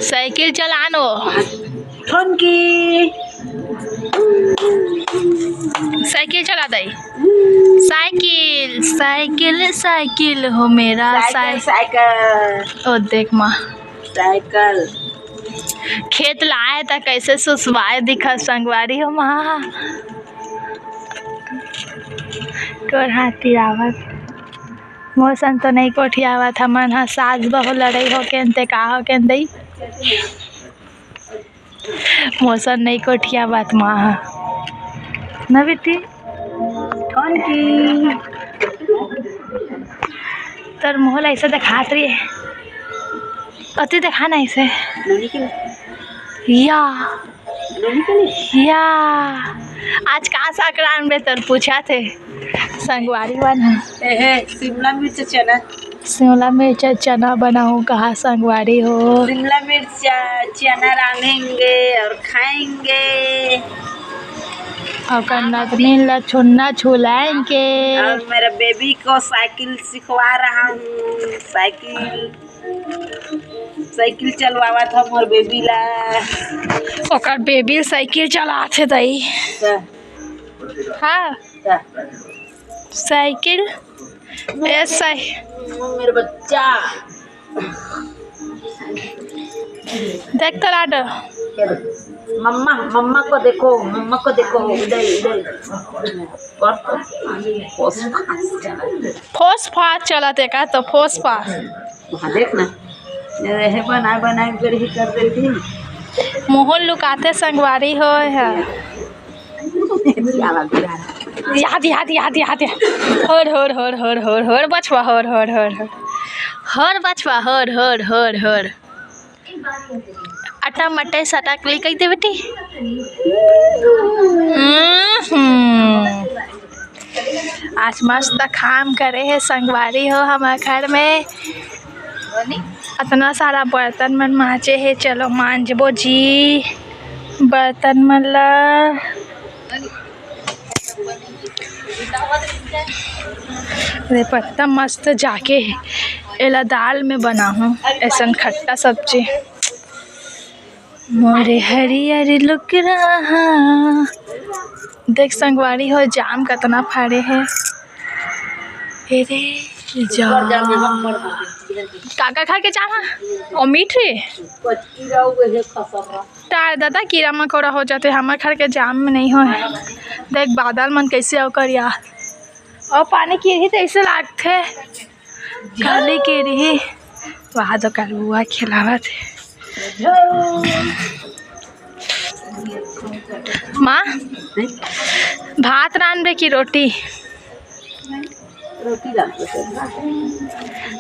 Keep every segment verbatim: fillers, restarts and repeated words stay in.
Cycle चलानो। ठोनकी। Cycle चला दई। Cycle, cycle, cycle हो मेरा साइकिल, साइ- साइकिल। ओ देख माँ। साइकिल। खेत लाए त कैसे सुसवाए दिखा संगवारी हो माँ। कोढ़ा तिरावत। मौसम तो नहीं कोठियावत, हमन ह सास बहू लड़ई हो के अंते का हो के अंते। मौसम नहीं कोठियावत माँ ह। न बेटी? कौन की? तोर मुँह ला ऐसे दिखात रही। अति देखा ना ऐसे। नोनी के या। नोनी के लिए? या। आज का साग रांधबे तोर पूछा थे। संगवारी बन है। ए, हे, शिमला मिर्च चना। शिमला मिर्च चना बनाऊं कहा संगवारी हो। शिमला मिर्च च-, चना रांधेंगे और खाएंगे। और कन्नत नीला छुन्ना छुलाएंगे। और मेरा बेबी को साइकिल सिखवा रहा हूँ। साइकिल, साइकिल चलवावत हव मोर बेबी ला। ओकर बेबी साइकिल चलाथे दई। का? हाँ। का? साइकिल। ए, साइ- मेरे बच्चा। देख तो लाडो। मम्मा, मम्मा को देखो, मम्मा को देखो, इधर, इधर। और तो फोस फास चलत हे का, तो फोस फास। वहाँ देख ना, ये बनाए बनाए कर ही कर देती। मोहन लुकाथे संगवारी हो है। याद, याद, याद, याद, याद। होर, होर, होर, होर, होर, होर, बचवा, होर, होर, होर, होर। होर, बचवा, होर, होर, होर, होर। अटा मटे सटा के कह दे बेटी। हम्म। आज मस्त काम करे हे संगवारी हो हमर घर में। अतना सारा बर्तन मन मांजे हे, चलो मांजबो जी बर्तन मन ला। रे पत्ता मस्त जाके हे, एला दाल में बनाहूँ, ऐसन खट्टा सब्जी। मोरे हरियर लुकरा हा। देख संगवारी हो, जाम कतना फाड़े हे। ए रे, जाम। का का खा के जाम हा? ओ मीठ रे। टार दादा, कीरा मकोड़ा हो जाथे, हमर घर के जाम में नहीं होय। देख बादल मन कैसे अवकरिया। और पानी गिरही तो ऐसे लागथे। काली के रही, वहाँ तो कल बुआ खिलावत हे। माँ, भात रांधबे की रोटी? रोटी रांधबे।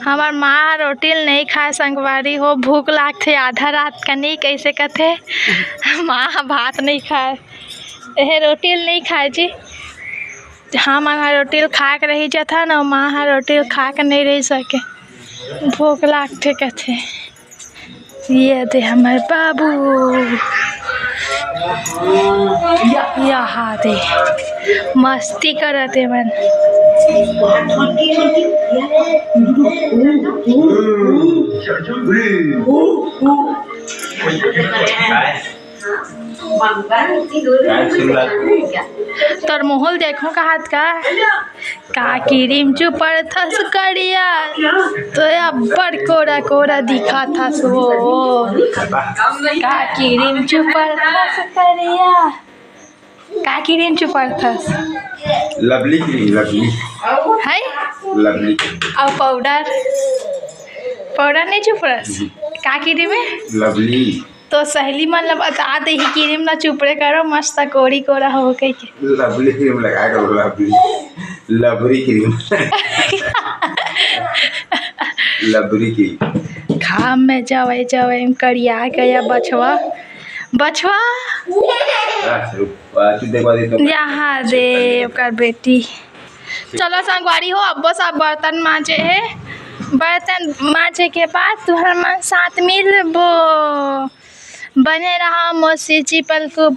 हमार माँ रोटी ल नहीं खाए संगवारी हो, भूख लागथे आधा रात का नहीं, कैसे कथे माँ भात नहीं खाए, एहे रोटी ल नहीं खाए जी। हमन ह रोटी ल खा के रहि जथन, अउ माँ ह रोटी ल खा के नइ रहि सके, भूख लागथे कथे। ये दे हमर बाबू, यहाँ दे मस्ती करत हे मन। तोर मुँह ल देखहूँ कहत का? का किरिम चुपड़थस करिया, तो अब्बड़ कोरा कोरा दिखथस वो। का किरिम चुपड़थस करिया, का किरिम चुपड़थस? Lovely cream, lovely. है? लवली। अउ पाउडर? पाउडर नहीं चुपड़स? हम्म। का किरिम हे? लवली। तो सहेली मन ल बता दे, ही किरिम ल चुपड़े करो, मस्त कोरी कोरा हो कहिके। लवली क्रीम लगा करो, लवली, लवरी क्रीम। लवरी क्रीम। घाम में जवई जवई में करिया गया बछवा, बछवा। आ, चलो, आ, तू देखवा दे तो। यहाँ दे ओकर बेटी। चलो संगवारी हो, अब्बो सब बर्तन मांजे हे, बर्तन मांजे के बाद तुहर मन साथ मिलबो। बने रहा मोर सिरजी पलकू।